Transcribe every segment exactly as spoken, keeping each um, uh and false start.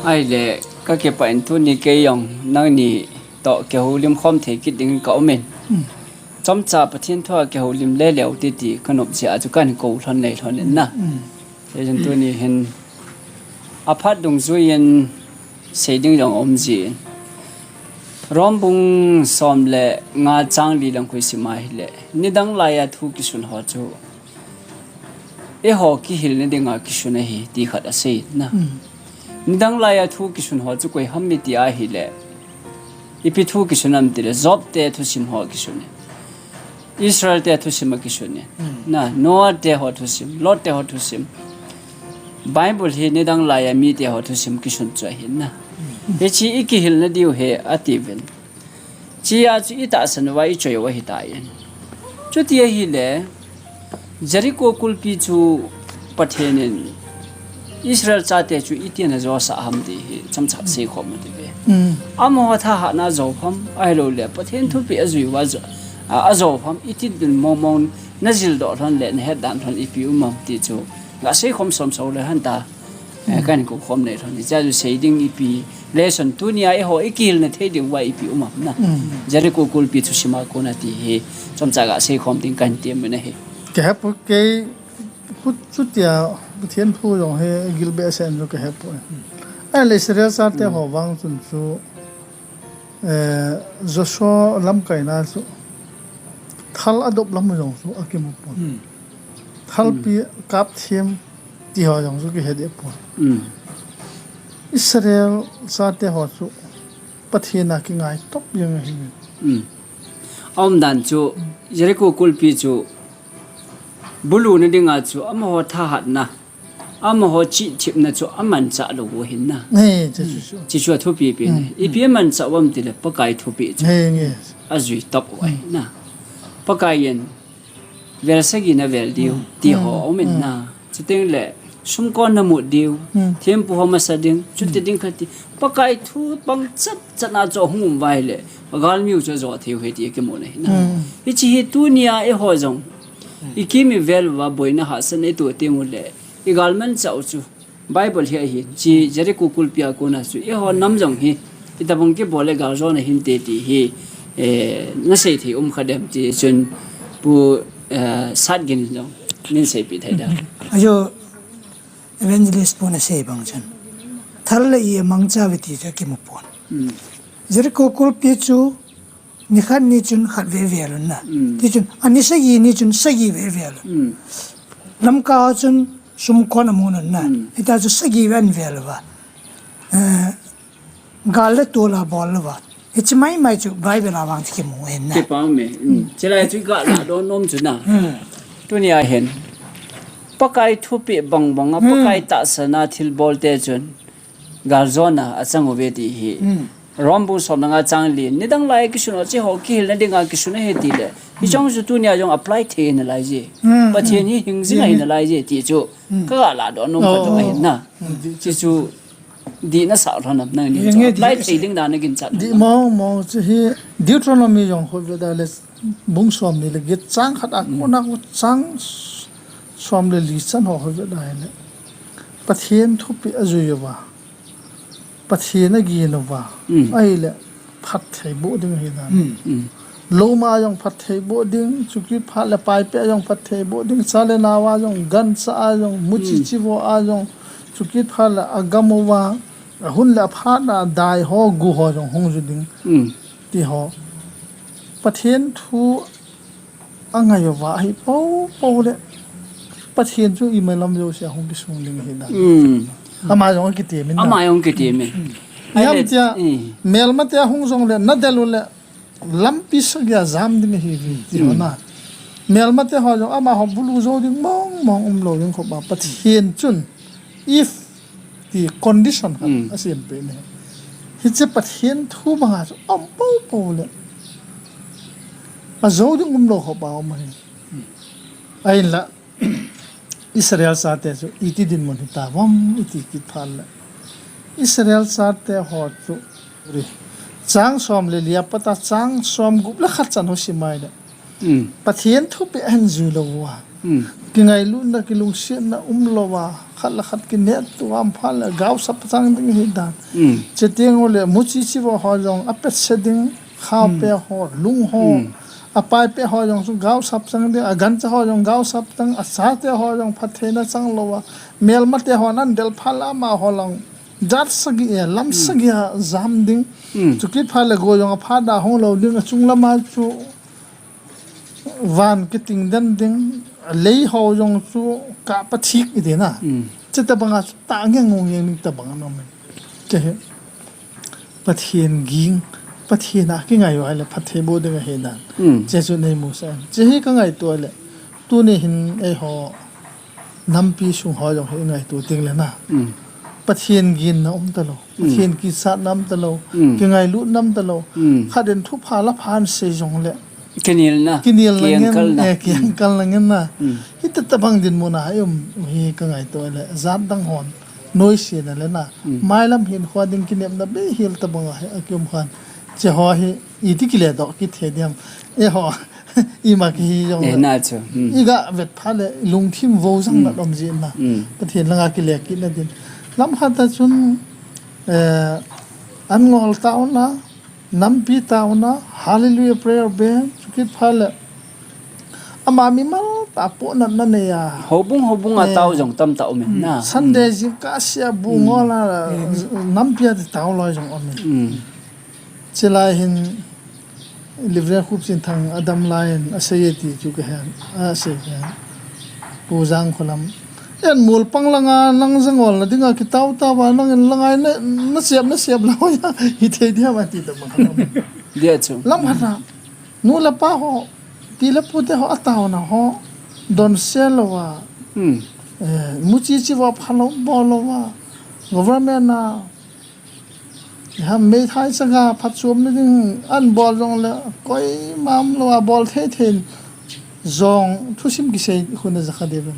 Ahile, kakipah in tuni kei jong nangni toh kihoulim khom thei kit dingin ka um in. Chomcha Pathen thua kihoulim lele u hite ti kanop jeh a chu kahin kou lhon nei lhon in na. Hichun tuni hin aphat dungjuiyin sei ding jong um jin. Rom bung som le nga chang li lang khu isim a ahile, nidang laiya thu kisun ho chu eiho kihilna dinga kisun ahi ti khat asei na. Nidang laiya thu kisun ho chu koi ham iti ahile, ipi thu kisun ham itile, Job te thusim ho kisun e. Israel te thusim a kisun e. Na, Noah te ho thusim, Lot te ho thusim. Bible hi nidang laiya mite ho thusim kisun chu ahi na. Hiche ikihilna diu ahi atiuvin. Hichea chu itahsan uva ichoi u ahitai. Chuti ahile, Jericho kulpi chu Pathen in Israel chate chu itin ajosah ham ti hi chomcha seikhom u hite. Amaho thahatna ajou ham, ahilouleh Pathen thupeh ajui uva ajou, a, ajou ham, iti din mong mong najildoh lhon le nahet dan lhon ipi um ham ti chu gasei khom som sou le hen ta. Eh, kahin kou khom nei lhon. Hichea chu sei ding ipi lesson tunia eiho ikihilna thei ding uva ipi um ham na. Jericho kulpi thusim a kona ti hi chomcha gasei khom ding kahin temin ahi. Kahepoi kei, chutia Pathen thu jong hi gilbeh sen jong kahepoi. Ahile Israel chate ho vang chun chu, eh, Joshua lamkaina chu thal adop lam jong chu akimu pon. Thalpi kap them ti ho jong chu kihe deh pon. Israel chate ho chu Pathen a kingaitop jeng ahi. Aumdan chu Jericho kulpi chu buluna dinga chu amaho thahatna, amaho chihthemna chu amanchah lou u ahin na. Hichu athupi pen. Ipi amanchah u ham itile Pakai thupeh chu ajui top u ahi na. Pakai in vel sagi navel diu ti ho aum in na. Chuteng le sumkon namut diu, thempu ho masa ding, chuti ding khat ti. Pakai thu bang chat chat na chu ahung um uva ahile, agalmiu chu ajo thei u ahi ti akimu ahi na. Hiche hi tunia eiho jong ikim ivel uva boina hahsatna ito teng ule, igalmanchah u chu Bible hi ahi, hiche Jericho kulpi a kona chu eiho nam jong hi itobang kibol le galjona hinte ti hi, eh, nasei thei um kha dem ti chun Pu, eh, Satgin jong nin seipeh thei dem. Ajo, Evangelist pu nasei bang chun thal le ih amangcha uve ti chu akimu pon. Jericho kulpi chu nikhat ni chun khat veve lhon na. Tichun ani sagi ni chun sagi veve lhon. Lamka ho chun sumkon amun lhon na. Hitia chu sagi ve an vel uva. Eh, gal le tol abol uva. Hiche maimai chu Bible a vang chu kimu ahin na. Kipah me. Chulai chu iga lahdoh nom chu na. Tunia hin Pakai thupeh bang banga, Pakai tahsana thilbol te chun galjona achang uve ti hi. Rom bung som le nga chang li, nidang lai kisun ho chu eiho kihilna dinga kisun ahi tile, hiche jong chu tunia jong apply thei ahi nalai je. Pathen hi hing jing ahi nalai je ti chu kaga lahdoh nom khat jong ahi na. Hiche chu dih nasah lhon am nangni chu apply thei ding dan naginchat. Dih mong mong chu hi Deuteronomy jong khu veda le bung som ni le get chang khat a kona khu chang som le li chan ho khu veda le Pathen thupeh ajui uva, Pathen agin uva, ahile phatthei boh ding ahi dan. Lou ma jong phatthei boh ding, chukit phat le paipeh a jong phatthei boh ding, cha le nao a jong, gancha a jong, muchi chivo a jong, chukit phat le agam uva, ahun le aphat na dai ho, gu ho jong hung ju ding. Ti ho. Pathen thu angai uva ahi popo le Pathen chu imalam jousea hung kisung ding ahi dan. Ama jong akiti min na. Ama jong akiti min. Ahile, melmate ahung jongle nadel u le lampi sagi a jam ding ahi ve ti ho na. Melmate ho jong amaho bulu jou ding mong mong umlou ding khopa Pathen chun if ti condition khat asem peh in ahi. Hiche Pathen thu banga chu aum popo le ajou ding umlou khopa um ahi. Ahinla Israel chate chu iti dinmun hita vem iti kit phat le Israel chate ho chu ri chang som le li a pat a chang som gup le khat chan ho sim a ahile Pathen thupeh ahin jui lou uva. Kingailutna, kilungsetna umlouva, khat le khat kineptoh a um phat le gaosap chang ding ahi dan. Chuteng uleh muchi chivo ho jong apetse ding, khaope ho, lung ho, apaipeh ho jong chu gaosap chang ding, agancha ho jong gaosap chang, achate ho jong phattheina chang louva, melmate hon ahin del phat le amaho lang jat sagi e, lam sagi a jam ding. Chukit phat le go jong aphat a hung lou ding, achung lama chu van kiting den ding, lei ho jong chu kap a thik iti na. Chuti banga chu tah ngen ngung ngen ding tabang anom e. Chehi Pathen ging, Pathen a kingai uva ahile phatthei boh ding ahi dan. Chehi chu neimusah in. Chehi kangaito le, tuni hin eiho nampi sung ho jong hi ingaito teng le na. Pathen ginna um talou, Pathen kichatna um talou, kingailutna um talou. Khat in thupha la phan sei jongle kinelna, kinelna ngen, eh, kiangkalna ngen na. Hiti tabang dinmun a i um hi kangaito le, jat dang hon noise na le na. Mailam hinkho ding kinepna bei hel tabang a hi akium khan. Cheho hi iti kile doh kit thei diam. Eiho ima kihi jong le. Iga vet phat le lungthim vo jang na lom jin na. Pathen langa kile kit na din. Lam khat a chun, eh, an ngol taona, nampi taona, Hallelujah Prayer Band, chukit phat le ama mimal tah pohnatna nei a. Houbung, houbung a tao jong tamtah um in na. Sunday jingkah sia bu ngol a, nampi a ti tao loi jong um in. Chulai hin Reverend Khupchinthang adam lai in asei e ti chu kahen, asei kahen. Pu Jangkholam. En mol pang langa nang jangol na dinga kitao tao va nang in langa na, na siap, na siap lou ya. Hithei diam ati tabang. Dia chu. Lam khat a. Nu le pa ho, pi le pute ho ataona ho. Donse louva. Eh, muchi chivo phalou, bol louva. Government na Ham meithai chaga phatchomna ding ahin bol jongle, koima umlou a bol thei thei in jong thusim kisei hun a jakha diuvin.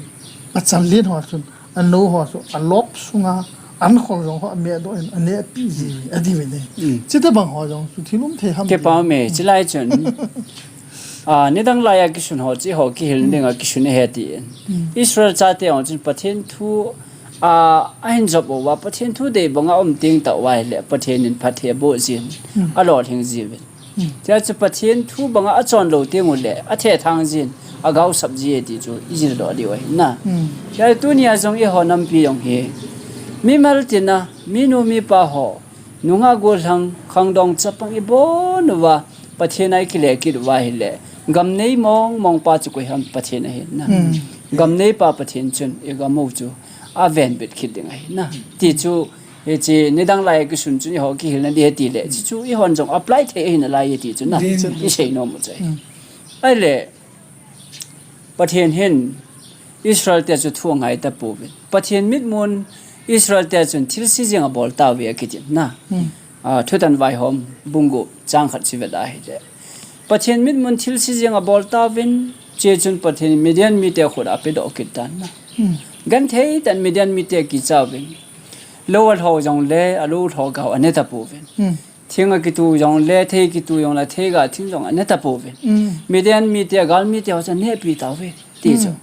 Achan lien ho chun, anou ho chu, alop sunga, ankol jong ho, amedoh in, anepi ji, adiuvin e. Chuti bang ho jong chu thil um thei ham. Kipah me, chulai chun. Ah, nidang lai a kisun ho, chi ho kihil ding a kisun ahi tin. Israel chate ho chun Pathen thu, ah, ahin jop uva, Pathen thu dei banga um teng tah uva ahile, Pathen in phatthei aboh jin, alolhing jiuvin. Chua chu Pathen thu banga achon lou teng ule, athethang jin, agaosap ji e ti chu, ijil doh diu ahi na. Chua tunia jong eiho nampi jong hi, mimal tina, minu mipa ho, nungah gollhang, khangdong chapang ibon uva, Pathen a ikile kit uva ahile, gam nei mong mong pa chu koi ham? Pathen ahi na. Gam nei pa Pathen chun igam u chu avenbit kit ding ahi na. Ti chu, hiche nidang lai a kisun chun eiho kihilna ding ahi tile, hiche chu eihon jong apply thei ahi nalai e ti chu na. Isei nom u chu ahi. Ahile, Pathen hin Israel te chu thu angai tapouvin. Pathen mitmun Israel te chun thilse jeng abol tauve akiti na. Ah, Thutan Vaihom bung gup chang khat chu ivet a ahile. Pathen mitmun thilse jeng abol tauvin, chua chun Pathen Midian mite khut a apedoh kit tan na. Genthei tah in Midian mite kicha uvin. Lou alho jongle, alou lho gao ane tapouvin. Thing akitu jongle, thei kitu jongle, theiga thing jong ane tapouvin. Midian mite, gal mite ho chu anepi tauve, ti chu.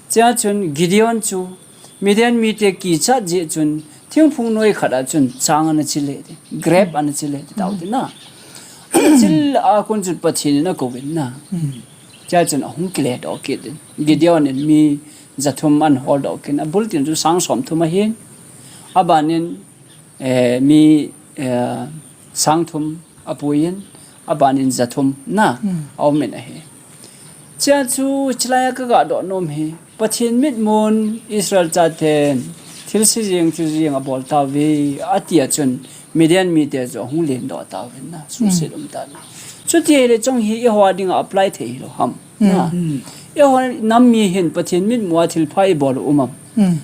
Chua chun Gideon chu, Midian mite kichat jeh chun, thingphung noi khat a chun, chang ana chil e ti, grape ana chil e ti tau ti na. Ana chil a kon chun Pathen in akouvin na. Chua chun ahung kile doh kit in. Gideon in mi jathum ahin hol doh kit in, abul tin chu sang somthum ahin. Abanin, eh, mi, eh, sang thum apuiyin, abanin jathum na, aumin ahi. Chua chu, chulai a kaga doh nom hi, Pathen mitmun Israel chaten, thilse jeng, thilse jeng abol tauve, ati a chun, Midian mite chu ahung lendoh tauvin na, suhset um tan. Chuti ahile chung hi eiho a dinga apply thei hilou ham. Na. Eiho nam mi hin Pathen mitmu a thilpha ibol u um am.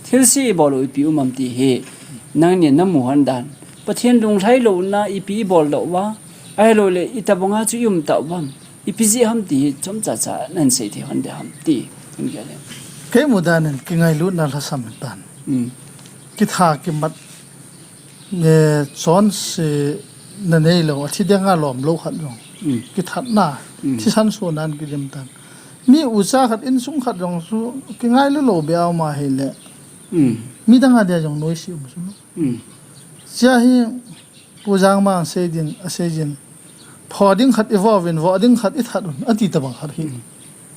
Thilse ibol u ipi um am ti hi. Nangni namu hon dan. Pathen lunglhai louna ipi ibol doh uva. Ahilouleh itobanga chu i um tauvam. Ipi jeh ham ti hi chomcha cha nahin sei thei hon ding ham ti. Kei mu dan in kingailutna lhasam tan. Kitha kimat, eh, chonse na neilou, athi dinga lom lou khat jong. Kithatna, thisan sonan kidim tan. Mi ucha khat, insung khat jong chu, kingai lou lou bia uma hile. Midang a dia jong noise um chu. Chia hi, Pu Jangma asei din, asei din. Pho ding khat i vo uvin, vo ding khat i that un, ati tabang khat hi.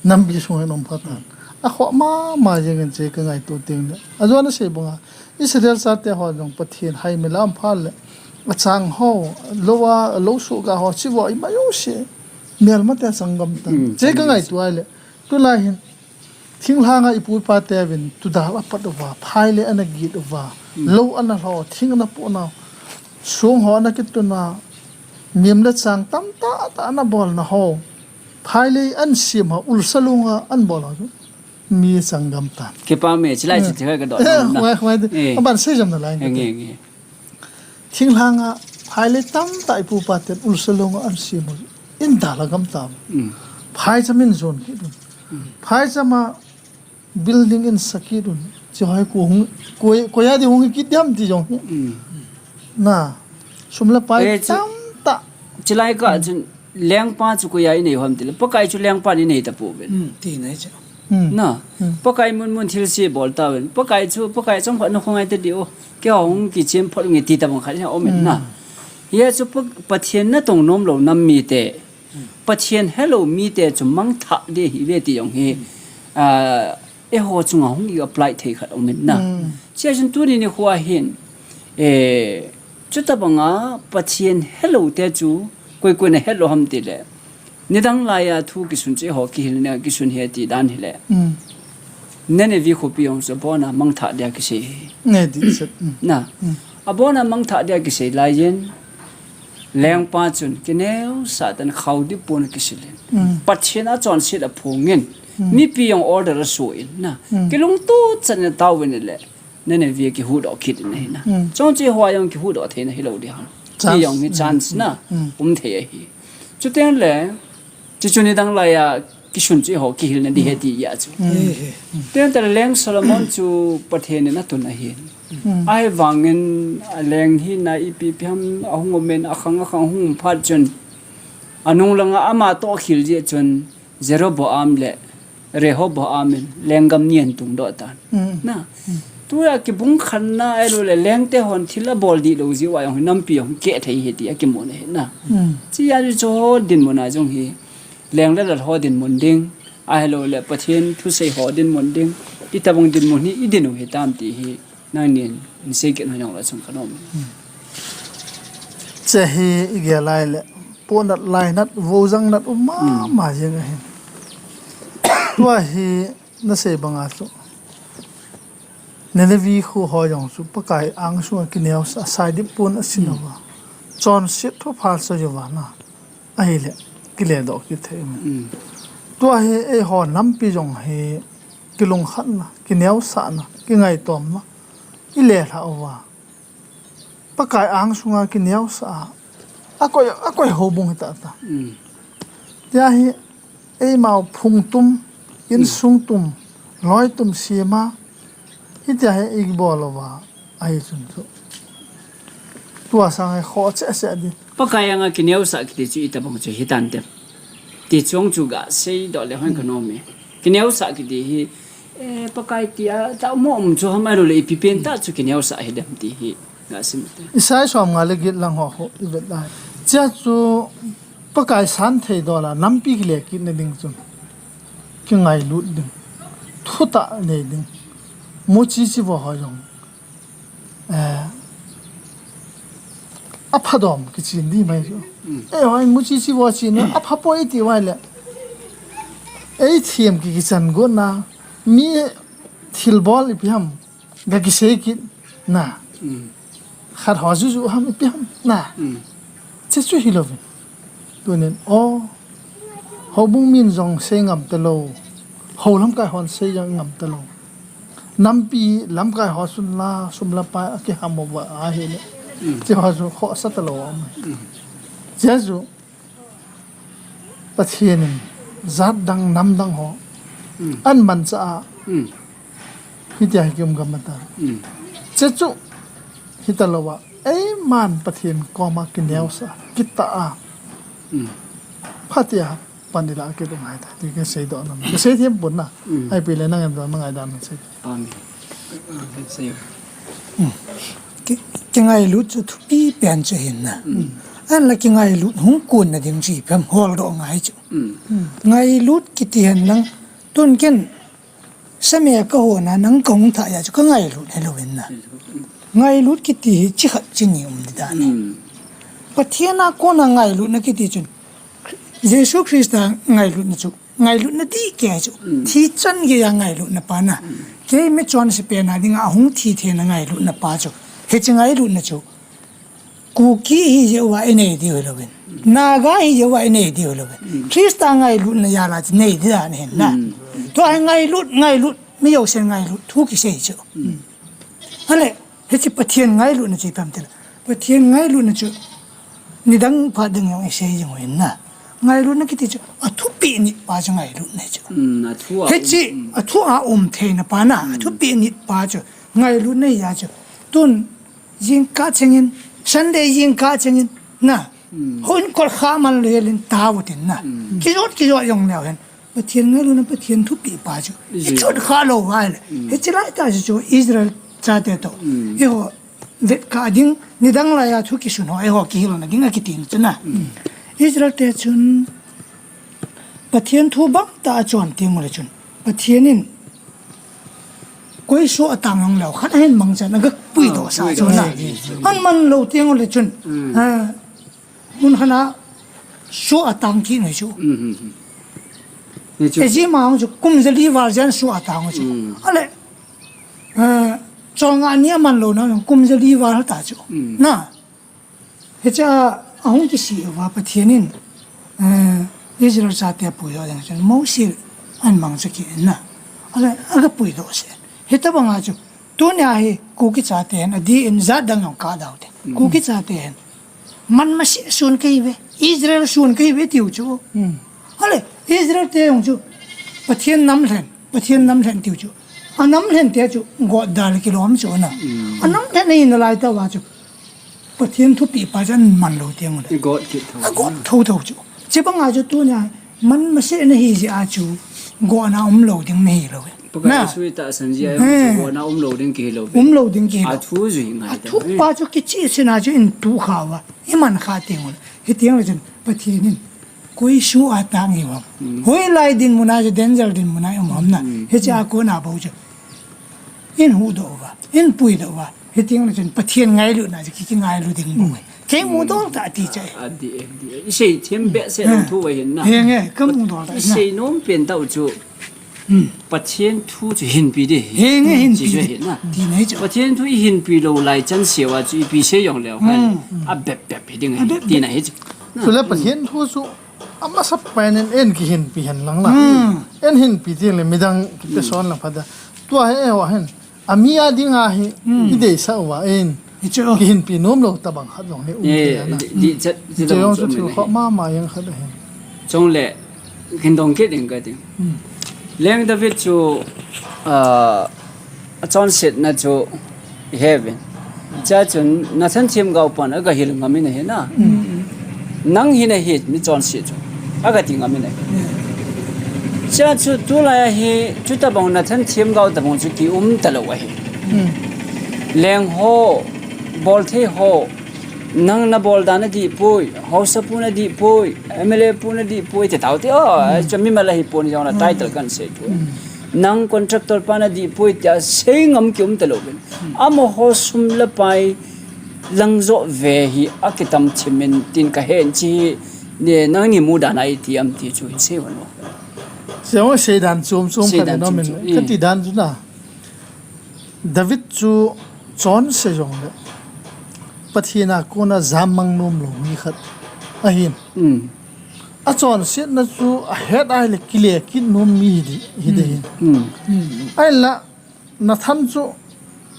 Nampi sunga i um phat tan. Akhoh mama jeng in che ka ngaito teng le. Ajo nasei banga. Israel chate ho jong Pathen hai milam phat le. Achang ho, lou a, lou suhga ho, chivo ima jouse. Melmate achang gam tan. Che ka ngaito a le. Tulai hin. Thinglhanga ipu ipa teuvin, tudal apat uva, phai le ana git uva, lou ana lho, thing ana pohna, song ho ana kituna, ngim le chang tamtah tah ana bolna ho, phai le ana sem ho, ulsa lunga ana bol ho chu, mi chang gam tan. Kipa me, chilai chi thei ka do. Eh, na. Huai, huai de. Eh. Aban sei jam nalai. Eh, nge, nge. Thinglhanga phai le tamtah ipu ipa ten ulsa lunga ana sem ho. In dal a gam tam. Phaicham in jon kit un. Phaicham a building in sa kit un. Chi hoi ko hung, ko, ko ya di hung kit diam ti jong. Na. Sum le pai tamtah. Chilai ka chun lengpa chu ko ya i nei ham ti le. Pakai chu lengpa i nei tapouvin. Ti nei chu. Na. Pakai mun mun thilse bol tauvin. Pakai chu, Pakai chang phat na khongai ta di o. Kei hung kichen phot nge ti tabang khat hi a um in na. Hia chu Pa-, Pathen natong nom lou nam mite. Pathen helou mite chu mangthah ding ahi ve ti jong hi. Ah, eiho chunga hung i apply thei khat um in na. Chia chun tuni nikho a hin. Eh, chutabanga Pathen helou te chu koi koi na helou ham ti le. Nidang laiya thu kisun chu eiho kihilna kisun hi ati dan hile. Nineveh khopi jong chu abona mangthah dia kisei. Ne di set. Na. Abona mangthah dia kisei laiyin. Lengpa chun kineosah tan khao dipon kisil in. Pathen a chonset aphongin. Mipi jong order asoh in na. Kilungtoh chan in ataovin le. Nineveh kihuhdoh kit in ahi na. Chong chu eiho jong kihuhdoh theina hilou di ham. Ti jong hi chance na. Um thei ahi. Chuteng le, chuchu nidang laiya kisun chu eiho kihilna di ahi ti a chu. Teng tale leng Solomon chu Pathen in atun ahi. Ahivangin aleng hina ipi ipi ham ahung um in akhang akhang hung phat chun. Anung langa ama toh khel jeh chun Jeroboam le Rehoboam in lenggam ni ahin tungdoh tan. Na. Tua kibung khenna ahilou le lengte hon thil abol dih lou jeh uva jong hi nampi jong keh thei ahi ti akimu na ahi na. Chia chu dinmun a jong hi leng le lal ho dinmun ding. Ahilou le Pathen thusei ho dinmun ding. Itabang dinmun hi i din u hitam ti hi. Nangin, in sei kit na jong la chung ka nom. Che hi i gel lai le, ponat lainat, vojang nat um mama jeng ahi. Tua hi nasei banga chu. Nineveh kho ho jong chu, Pakai angsunga kineosah, sai dipon asin uva. Chonset thupha asei uva na. Ahile, kiledoh kit thei um. Tua hi eiho nampi jong hi kilungkhatna, kineosahna, kingaitomna, i lelhah uva. Pakai angsunga kineosah a, akoi, akoi houbung hita ta. Tia hi, eimau phung tum, insung tum, loi tum sema, hitia hi i bol uva. Ahi chun chu. Tua sang hi khoh cheh cheh di. Pakai anga kineosah kiti chu itabang chu hitan tem. Ti chung chu gasei doh le hon ka nom e. Kineosah kiti hi, eh, Pakai tia tah mo um chu ham ahilou le ipi pen tah chu kineosah hi dem ti hi gasim te. Isai som nga le get lang ho khu i vet lai. Chia chu Pakai san thei doh la nampi kile kit na ding chun. Kingailut ding. Thutah nei ding. Muchi chi vo ho jong. Eh, aphadom kichin di mai chu. Eiho in muchi chi vo chin na, apha poi ti vai le. Ei thiem ki kichan gon na, mi thilbol ipi ham, ga kisei kit na. Khat ho juju ham ipi ham na. Che chu hilou vin. Tunin, o, houbung min jong sei ngam talou, hou lamkai hon sei jong ngam talou. Nampi lamkai ho chun la, sum la pai, akiham uva ahile. Che ho chu khoh sa talou am. Che chu, Pathen in, jat dang, nam dang ho. An mancha a. Hitia hi kium gam ata. Che chu, hita louva. Eiman Pathen koma kineosah, kitah a. phatea pan ding la kidong ngai ta. Ti kasei doh nom. Kasei them pon na. Mm. Ahi pile nang em doh na ngaidan sei. Amen. Sei. Mm. Ki, kingailut chu thupi pen chu ahin na. Mm. Ahinla kingailut hung konna ding chu ipi ham holdoh ngai chu. Mm. Ngailut kiti hen lang tun ken Same kahon a nang kahung thah a chu kangailut hilou in na. Ngailut kiti hi chi khat chi ni um ding dan ahi. Mm. Pathen a kona ngailutna kiti chun Jesu Christa ngailutna chu, ngailutna dih kei chu. Mm. Thi chan geiya ngailutna pa na. Mm. Kei mi chonse pen a dinga ahung thi theina ngailutna pa chu. Hiche ngailutna chu Kuki hi jeh uva inei diu hilouvin. Naga hi jeh uva inei diu hilouvin. Mm. Christa ngailutna jal a chu nei ding dan ahin na. Mm. Tua hi ngailut, ngailut, mi jousen ngailut, thu kisei chu. Mm. Ahile, hiche Pathen ngailutna chu ipi ham tile. Pathen ngailutna chu, nidang phat dang jong isei jing uvin na. Ngailutna kiti chu, athupeh nit pa chu ngailutna chu. Mm, athu a um, hiche, mm, athu a um theina pa na, mm, athupeh nit pa chu, ngailutna ahi a chu. Tun, Jingkah chengin, Sunday jingkah chengin, na. Mm. Houin kolkha man lou helin tauvin tin na. Mm. Kijot, kijot jong leu hen. Pathen ngailutna Pathen thupeh pa chu. Ijui. Ichot kha lou vai le. Mm. Hiche lai tah chu Israel chate toh. Mm. Eiho, vetkah ding, nidang laiya thu kisun ho, eiho kihilna ding akitin chu na. Mm. Israel te chun, Pathen thu bang tah a chon teng ule chun. Pathen in koi soh a tang jong leu khat ahin mangchan aga puidoh sa chu na. Ahin man lou teng ule chun. Mm. Ah, mun khat a soh a tang kit u chu. Mm, mm, mm. Ni chu. Egypt a hung chu kum jali val jen soh a tang u chu. Mm. Ahile, ah, cholngah ni aman lou na kum jali val ta chu. Mm. Na. Hiche a, ahung kisih uva Pathen in, eh, Israel chate puidoh ding chun Mose ahin mangcha kit in na. Ahile, aga puidoh sah. Hitabang a chu, tunia hi Kuki chate hin, adih in jat dang jong kah dau te. Mm. Kuki chate hin. Man maseh sun kahi uve, Israel sun kahi uve tiu chu. Mm. Ahile, Israel te jong chu, Pathen nam lhen, Pathen nam lhen tiu chu. Anam lhen te chu, got dal kilom chu na. Mm. Anam lhen ahi nalai tah uva chu. Pathen thupeh pa chu aman lou teng ule. Agot kit thou. Agot thou thou chu. Chubang a chu tunia man maseh na hi jeh a chu gotna um lou ding nahi lou. Pakai na. Sui tahsan jeh a chu gotna um lou ding kihi lou. Um lou ding kihi lou. Athu jui ngai ta. Athu pa chu kichih sina chu in tu kha uva. Iman kha teng ule. Hiteng le chun Pathen in Koi soh a tang hi vang. Mm. Hoilai dinmun a chu danger dinmun a i um ham na. Mm. Hiche a kona bou chu. In huhdoh uva, in puidoh uva. Hiteng le chun Pathen ngailutna chu ki, kingailu ding bou. Mm. Kei mudol tah ti chu. Adih e, adih e. I sei them behseh lou thu ahin na. Henge, ka mudol tah na. I sei nom pen tah u chu. Hmm. Pathen thu chu hinpi ding ahi. Henge, hinpi ding ahi na. Ti nei chu. Pathen thu i hinpi lou lai chan seuva chu ipi sei jong leu hen. Hmm. Abep bep hi ding ahi. Abep bep. Tina hi chu. Chule Pathen thu chu amasa pen in eihin kihinpi hen lang la. Hmm. Eihin hinpi teng le midang kipe son lang phat a. Tua hi eiho hin. Ami a dinga hi, hmm, i deisah uva in. Hichu. Kihinpi nom lou tabang khat jong hi um thei ana. Di, di, chat, chat chu jong chu chu um thei mama jeng khat ahi. Chule, kin dong kit ding ka ding. Hmm. Leng David chu, ah, achonsetna chu i he uvin. Chuche chun Nathan themgao pan aga hil ngam in ahi na. Hmm. Nang hi nahi mi chonse chu. Aga ti ngam in ahi. Hmm. Chuche chu tulai a hi, chutabang Nathan themgao tabang chu ki um talou ahi. Hmm. Leng ho, bolthei ho, nang nabol dan adih poi, haosa pu nadih poi, M L A pu nadih poi, ti tau ti, oh, hmm, chu mimal ahi pon jong la, hmm, title kan sei tu. Hmm. Nang contractor pa nadih poi, tia sei ngam ki um talou uvin. Hmm. Amaho sum le pai lang joh ve hi akitam thim in tin ka hen chi hi, ne, nangni mudan a iti am ti chu hin sei uvin. Sei uvin, seidan chom chom ka ne nom in, ka ti dan chu na. David chu chonse jong le Pathen a kona jammang nom lou mi khat ahin. Mm. Achonsetna chu ahet ahile kile kit nom mi hi di, hi di hin. Mm. Mm. Ahinla Nathan chu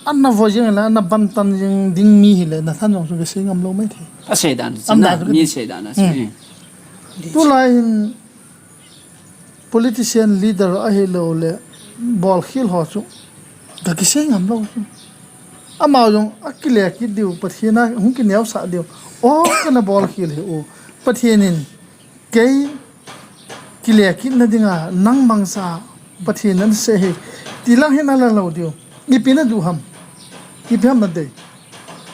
ana vo jeng le, ana bantan jeng ding mi hile, Nathan jong chu kisei ngam lou mai thei. Aseidan chu, amdan chu mi seidan a chu. Mm. Tulai hin politician leader ahilou le, bolkhel ho chu, ka kisei ngam lou chu. Amau jong akile kit diu, Pathen a hung kineosah diu. O, kana bolkhel hi u. Pathen in, kei Kile kitna dinga nang mangcha Pathen nasei hi. Tilang hin ala lou diu. Ipi naduh ham. Ipi ham nadei.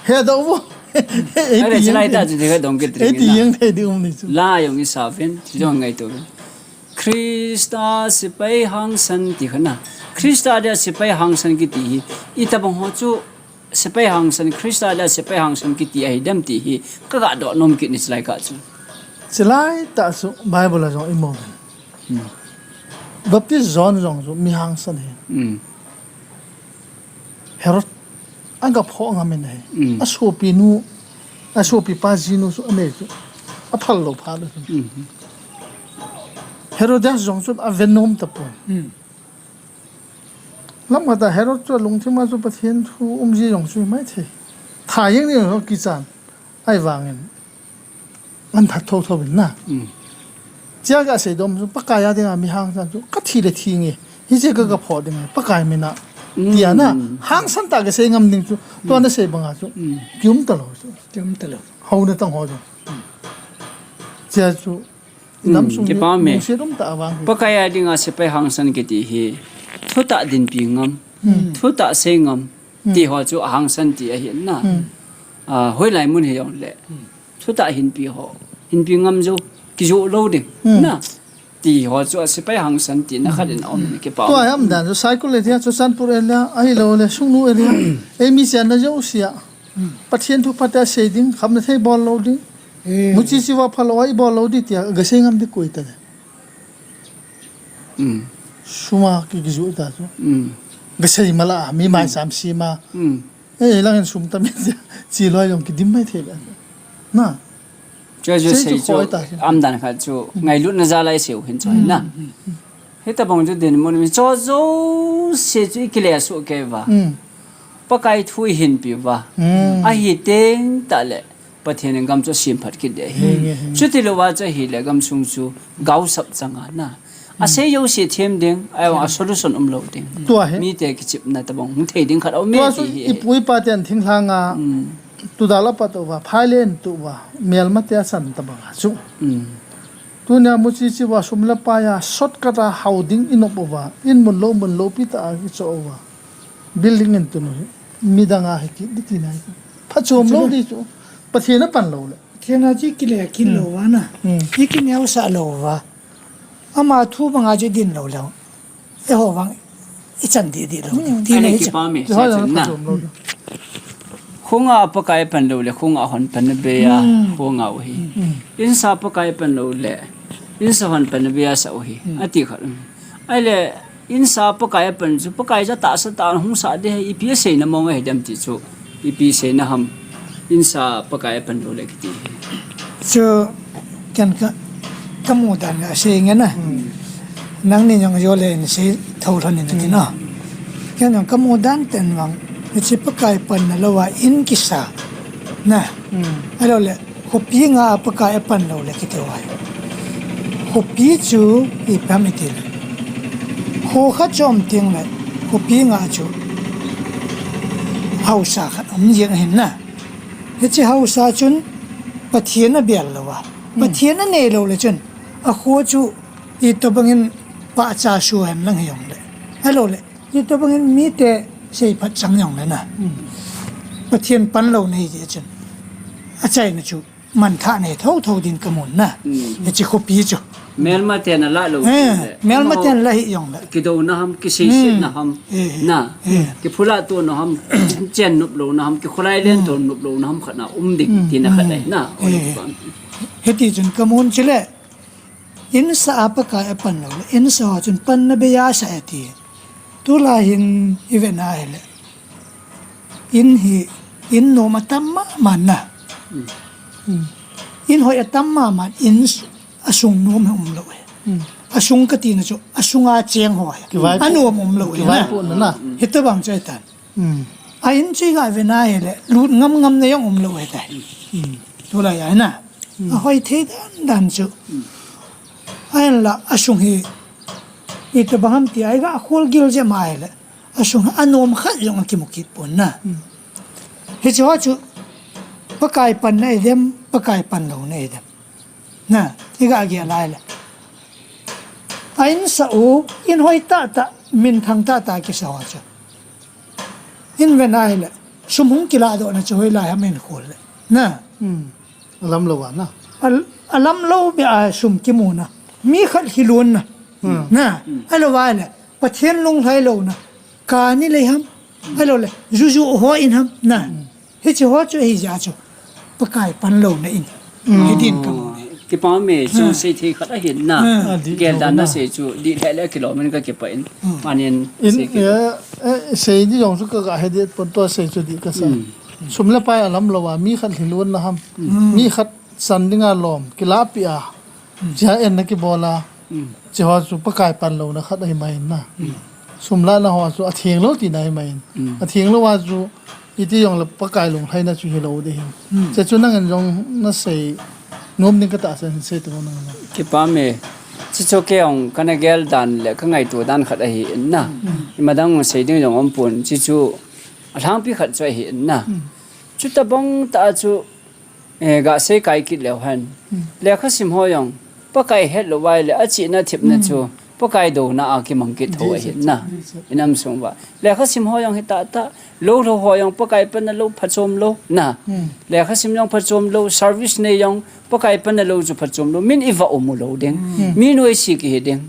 Hedoh vo. Are, chulai tah chu ti kha dong kit ring. Eiti jeng thei ding um ni chu. La jong isah uvin, chu jong ngaito uvin. Christa sepai hangsan ti kha na. Christa dia sepai hangsan kiti hi. Itobang ho chu sepai hangsan, Christa dia sepai hangsan kiti ahi dem ti hi. Ka ga doh nom kit ni chulai kah chu. Chulai tah chu Bible a jong imu uvin. Hmm. Baptist John jong chu mi hangsan ahi. Hmm. Herod aga phoh ngam in ahi. Hmm. Asopinu, asopipa jinu chu anei chu. Aphal lou phat a chu. Hmm. Herodias jong chu aven nom tapon. Hmm. Lam khat a Herod chu alungthim a chu Pathen thu um ji jong chu himai thei. Tha jeng ni jong kichan. Ahivangin. An that thotho in na. Mm. Chia kasei dom chu Pakai a dinga mi hangsan chu ka thi le thi nge. Hiche ka, ka phoh ding nge. Pakai mina. Mm. Tia na. Hangsan tah kasei ngam ding chu. Tua nasei banga chu. Mm. Kium talou chu. Kium talou. Hou na tang ho chu. Mm. Chia chu. Inam sung kipa me. Lungset um tah a vang. Pakai a dinga sepai hangsan kiti hi. Thutah dinpi ngam. Mm. Thutah sei ngam. Mm. Ti ho chu ahangsan ti ahi na. Mm. Ah, hoilai mun hijongle. Mm. Thutah hinpi ho. Hinpi ngam jou. Kijoh lou ding. Mm. Na. Ti ho chu a sepai hangsan tina khat in aum in kipa. Tua hi aum dan chu Saikul area, Churachandpur area, ahilou le Sugnu area. Eimi chenna jouse a. Mm. Pathen thu phatah a sei ding, khamna thei bol lou ding. Eh. Muchi chiva phalou a ibol lou ding tia, gasei ngam ding koi tale. Mm. Sum a ki, kijoh ta chu. Mm. Gasei mala, mi mai sam si ma. Mm. Eh, lang in sum tam in chi loi jong kidim mai thei le. Na. Chu, chu sei chu, sei chu khoi ta chu. Aum dan khat chu, ngailutna jal a isei u hin chu na. Mm, mm, mm. Hitobang chu dinmun mi chu jouse chu ikile soh kei uva. Mm. Pakai thu ihinpi uva. Mm. Ahi teng tahle. Pathen in gam chu asemphat kit ding ahi. Henge, henge. Chuti louva chu ahile gamsung chu gaosap chang a na. Asei jouse them ding, ahivang a solution um lou ding. Tua hi. Mite kichepna tobang hung thei ding khat aum e ti hi. Tua chu ipu ipa ten thinglhang a, mm, tudal apat uva, phai le in tu uva, melmate achan tobang a chu. Mm. Tunia muchi chiva sum le pai a shortcut a hao ding inop uva, in mun lou, mun loupi tah a kichoh uva. Building in tunu hi, midang a hi kit ding tina hi. Phachom lou ding chu. Pathen apan lou le. Pathen a chu ikile kit lou uva na. Mm. Ikineosah lou uva. Ama thu banga chu idin lou leu. Eiho vang ichan dih dih lou ding. Mm. Ti le hi chu. Kipa me, sia chun na. Phachom lou ding. Khonga Pakai pan lou le, khonga hon pan na be a, mm, khonga u hi. Mm. Insa Pakai pan lou le, insa hon pan na be a sa u hi. Mm. Ati khat. Ahile, insa Pakai apan chu, Pakai chu atahsa tah a hung sah ding ahi, ipi aseina mong ahi dem ti chu, ipi seina ham, insa Pakai apan lou le kiti hi. Chu, ken ka, kamu dan a sei nge na. Hmm. Nangni jong jo le in sei tho lhon in ati na. Hmm. Ken jong kamu dan ten vang, hiche Pakai panna lou a in kisa. Na. Hmm. Ahilou le, Khopi nga a Pakai apan lou le kiti uva hi. Khopi chu ipi ham iti le. Kho khat chu um teng le, khopi nga chu haosa khat um jeng ahin na. Hiche haosa chun Pathen abel lou a. Hmm. Pathen anei lou le chun, akho chu itobang in pahcha suh hen lang hijong le. Ahilou le, itobang in mite seiphat chang jong le na. Hmm. Pathen pan lou nei jeh chun. Achaina chu. Manthah nei thotho din kamun na. Mm. Hiche khopi chu. Melma ten alah lou. Eh, le. Melma ten alah hijong le. Kidouna ham, kiseisetna ham. Mm. Eh, na. Eh. Kiphulatouna ham, chen nop louna ham, kikholai lentona nop louna ham khat na um ding, mm, tina khat, mm, ahi na. Eh. Hiti chun kamun chule. Insa a Pakai apan lou le. Insa ho chun panna bei a sa e ti. Tulai hin ive na hile. In hi, in nom atam mama na. Mm. Mm. In hoi atam mama, in s-, asung nom hi um lou e. Mm. Asung kati na chu, asunga cheng ho hi. Kivaipoh. Anom um lou e na. Kivaipohna na. Hitobang chu ahitan. Mm. A in chu iga ve na hile, lut ngam ngam na jong um lou e tai. Mm. Tulai a na. Mm. Ahoi thei dan dan chu. Mm. Ahinla, asung hi, itobang ham ti a iga khol gil jep a hile. Asung anom khat jong akimu kit pon na. Hmm. Hiche ho chu Pakai panna idem, Pakai panlouna idem. Na, iga gel lai le. A in sa u, in hoi tah tah, min thang tah tah kisa ho chu. In ve na hile, sum hung kila doh na chu hoi lai ham in khol le. Na. Hmm. A lam lo a na. A, a lam lo be a sum kimu na. Mi khat hilun na. Hmm. Na. Hmm. A lo va le, Pathian lunglhai lo na. Ka ni le ham. A lo le, juju ho in ham. Na. Hmm. Hiche ho chu ahi jeh chu Pakai panlou na in. Mm. Hidin ka mu. Kipa me, chu sei thei khat ahin na. Mm. Gel dan na sei chu, dih lheh le kilom in ka kipah in. Mm. Manin, in, sei kit. Eh, eh, sei di jong chu ka ga he di pon to sei chu di ka sa. Mm. Sum le pai a lam lou a, mi khat hilun na ham. Mm. Mi khat san ding a lom, kilapi a. Mm. Chia en na kibol a. Mm. Hiche ho chu Pakai panlou na khat ahi mai na. Mm. Sum la na ho chu atheng lou tina ahi mai. Mm. Atheng lou a chu iti jong le Pakai lunglhai na chu hilou ding ahi. Mm. Hiche chu nangin jong na sei nom ding ka tahsan sei tu nang na. Kipa me. Hiche chu kei jong ka na gel dan le ka ngaito dan khat ahi in na. Mm. Ima dang sei ding jong um pon. Hiche chu alhangpi khat chu ahi in na. Mm. Chuti bang tah chu Eh, ga sei kai kit leu hen. Hmm. Lekha sim ho jong, Pakai het lou vai le, achihna thepna Hmm. chu, Pakai douna a kimang kit tho Dih ahi set, na. dih set. I nam sung uva. Lekha sim ho jong hi tah tah, lou lou ho jong, Pakai panna lou, phachom lou, na. Hmm. Lekha sim jong phachom lou, service nei jong, Pakai panna lou chu phachom lou. Min i va um u lou ding. Hmm. Mi noise kihi ding.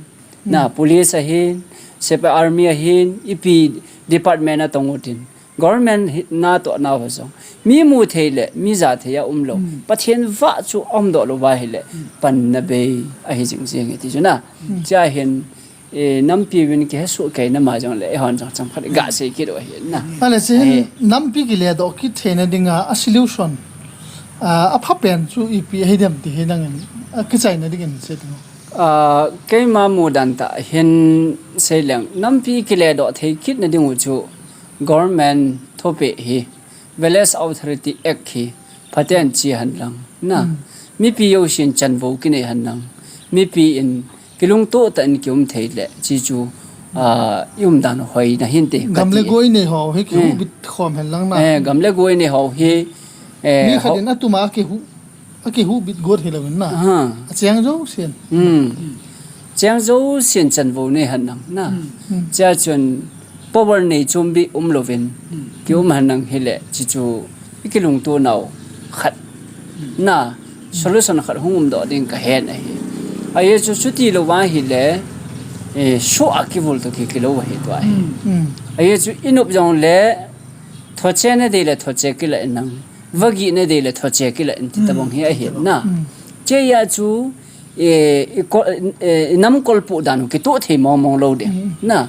Na, Hmm. police ahin, sepai army ahin, ipi department a tong u tin. Government hi, natoh nau ho jong. Mi mu thei le, mi ja thei a um lou. Mm. Pathen vah chu a um doh lou va hile, Mm. panna bei ahi jing jing e ti chu na. Mm. Chia hin, eh, nampi uvin kihe suh kei na ma jong le, eihon jong chang khat ga sei kit u ahi na. Ale, hiche hin Eh. nampi kile doh kit theina dinga, a solution, ah, apha pen chu ipi ahi dem ti hi nangin, a kichaina dingin sei ding. Ah, keima mudan tah hin sei leng, nampi kile doh thei kit na ding u chu, Government thupeh hi, Village Authority Act hi, phaten chi hen lang, na. Hmm. Mipi jousen chanvo kinei hen lang. Mipi in kilungtoh tah in kium thei le, chi chu, ah, i um dan hoi na hin te, ka Gam le ti. goi nei ho hi, Hmm. kihubit khom hen lang na. Eh, gam le goi nei ho hi, eh, Mi khat ho- in atuma kihu- A kihuhbit got hilou in na. Aha. A cheng jousen. Hmm. Cheng jousen chanvo nei hen lang na. Hmm. Hmm. Chia chun power nei chom bih um louvin. Hmm. Ki um hen lang hile, chi chu i kilungto nau khat na. Solution khat hung um doh ding ka hen ahi. Ahi chu chuti lou va hile, eh, soh a kivul toh ki, kilou ahi tua hi. Hmm. Hmm. Ahi chu i nop jong le, thoche na dei le thoche kila in lang. Vagih na dei le thoche kila in ti Mm. tabang hi ahi na. Mm. Chia chu, eh, i ko-, eh, i nam kolpu dan u kitoh thei mong mong lou ding. Mm. Na,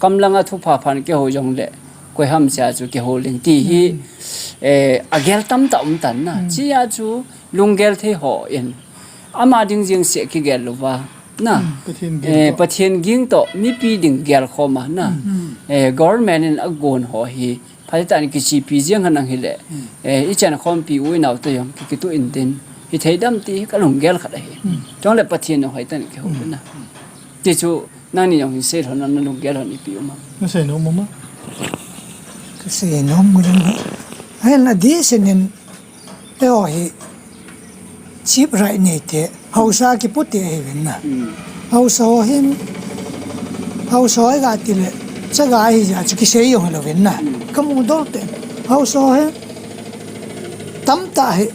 kam langa thupha phan kihou jong le, koi ham chia chu kihou leng ti hi, Mm. eh, agel tamtah um tan na. Mm. Chia chu, lunggel thei ho in. Ama ding jeng seh kigel lou va. Na, Mm. Pathen ging eh, toh. Pathen ging toh, mipi ding gel khom a na. Mm. Eh, government in agon ho hi. Phatah in kichipi jeng hen lang hile. Hmm. Eh, i chan khompi u i nau te jong ki, kituh in tin. Hi thei dem ti hi ka lunggel khat ahi. Hmm. Chule Pathen in hoitah in kihou Hmm. na. Ti chu nangni jong hin sei lhon na lunggel lhon ipi um am? Ka sei nom um am? Ka sei nom um am? Ahin adeh seh in Eiho hi cheap rate nei te, haosa kipu te ahi uvin na. Hmm. Haosa ho hin, haosa ho hi ga ti le, chaga ahi jeh a chu kisei jong hilou vin na. Hmm. Ka mu dol te. Haosa ho hi, tamtah hi,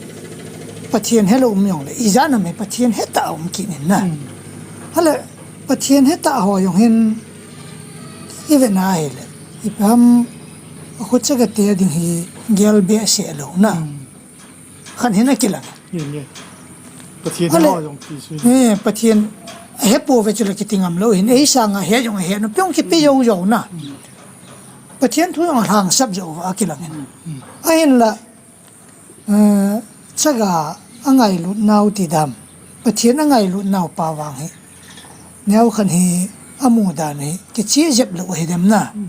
Pathen helou um jong le, ijat nam hi Pathen hetah a um kit in na. Hmm. Ahile, Pathen hetah ho jong hin, i ve na hile, ipi ham, a kho chaga te ding hi, gel behseh lou na. Hmm. Khat hin akilang. Yin, yin. Pathen Ahile, ho jong ti sui. Eh, Pathen, ahe pouve chule kiti ngam lou hin, eisang a he jong ahe, na piong kipe jou jou na. Hmm. Pathen thu jong alhangsap jou va akilang hin. Hmm. Ahinla, eh, chaga angailut nau ti dam. Pathen angailut nau pa vang hi. Neo khat hi amu dan hi, kicheh jep lou ahi dem na. Hmm.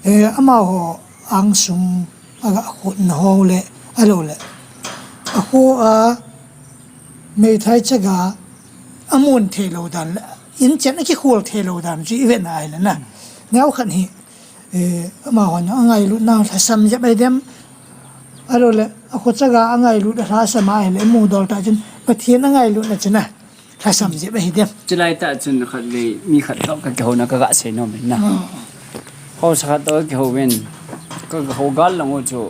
Eh, amaho angsung aga khut na ho le, alou le. Akho a, meithai chaga, amun thei lou dan le, in chen akikhol thei lou dan chu i ve na ahile na. Hmm. Neo khat hi, eh, amaho angailut na lhasam jep ahi dem. Alou le, akho chaga angailut lhasam ahile, mu dol ta chun, Pathen angailut na chun na. Lhasam jep ahi dem. Chulai tah chun khatvei mi khat toh ka kihouna ka ga sei nom in na. Haosa khat toh ka kihou in, ka ga hou gal lang u chu,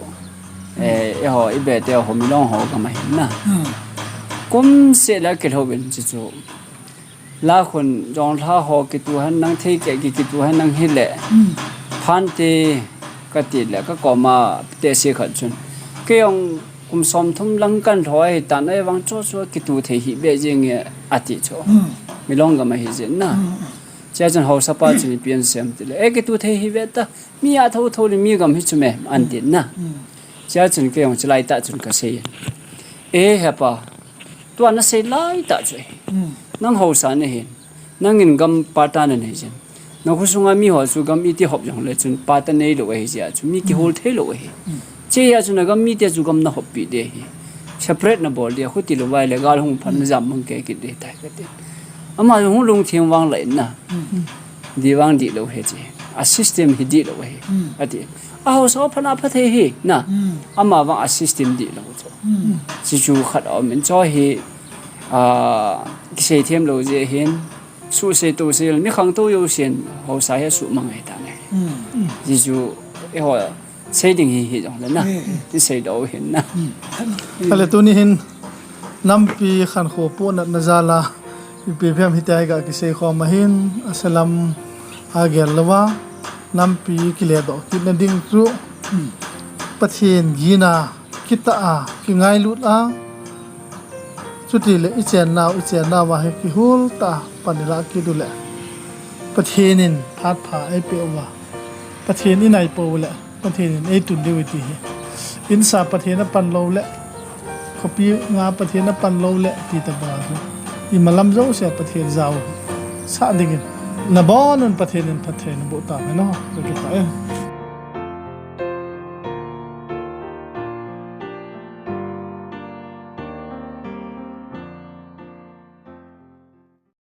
eh, eiho, i be te ho, Milong ho gam ahin na. Kum seh le kilhou in chu chu. La khun jong lha ho kitu hen nang thei ke ki kitu hen nang hi le. Phante ka ti le ka koma te se khat chun. Kei jong kum som thum lang kan lhou ahi tan, ahivang chu chu kitu thei hi be jing e a ti chu. Milong gam ahi jin na. Chia chun haosa pa chun i pian sem ti le. E kitu thei hi be ta. Mi a tho tho le mi gam hi chu me an ti na. Chia chun kei jong chulai tah chun ka sei. E he pa. Tua na sei lai tah chu e. Nang haosa na hin. Nangin gam pa ta na nei jin. Na khusunga mi ho chu gam iti hop jong le chun pa ta nei lou ahi jia chu mi kihol thei lou ahi. Che ya chu na gam mi te chu gam na hop pi de hi. Separate na bol de khu ti lou vai le gal hung phan na jam mang ke kit de tai ka ti. Ama hung lungthim vang lai na. Di vang di lou he che. A system hi di lou he. A ti. A haosa phan a pha thei hi na. Ama vang a system di lou chu. Chi chu khat a um in cho hi, a, kisei them lou je hin. Su sei to sei ni khang to yo sien. Haosa he su mang ai ta ne. Chi chu e ho sei ding hi hi jong le na. Ti sei do hin na. Ale tuni hin nampi khankho pu natna jal a, ipi phem hiti a hi ga kisei khom ahin, asalam a gel lou a, nampi kile doh kit na ding chu, Pathen gina kita a, kingailut a, chuti le i chen nau, i chen nau a hi kihul ta, pan i la kit u le. Pathen in phat pha ei pe uva. Pathen i nai po u le. Pathen in ei tun diu ti hi. Insa Pathen a pan lou le. Khopi nga Pathen a pan lou le ti ta ba chu. I malam jouse Pathen jao. Sa dingin. Na bon un Pathen in phatthei na boh ta me no. Ka ki ta e.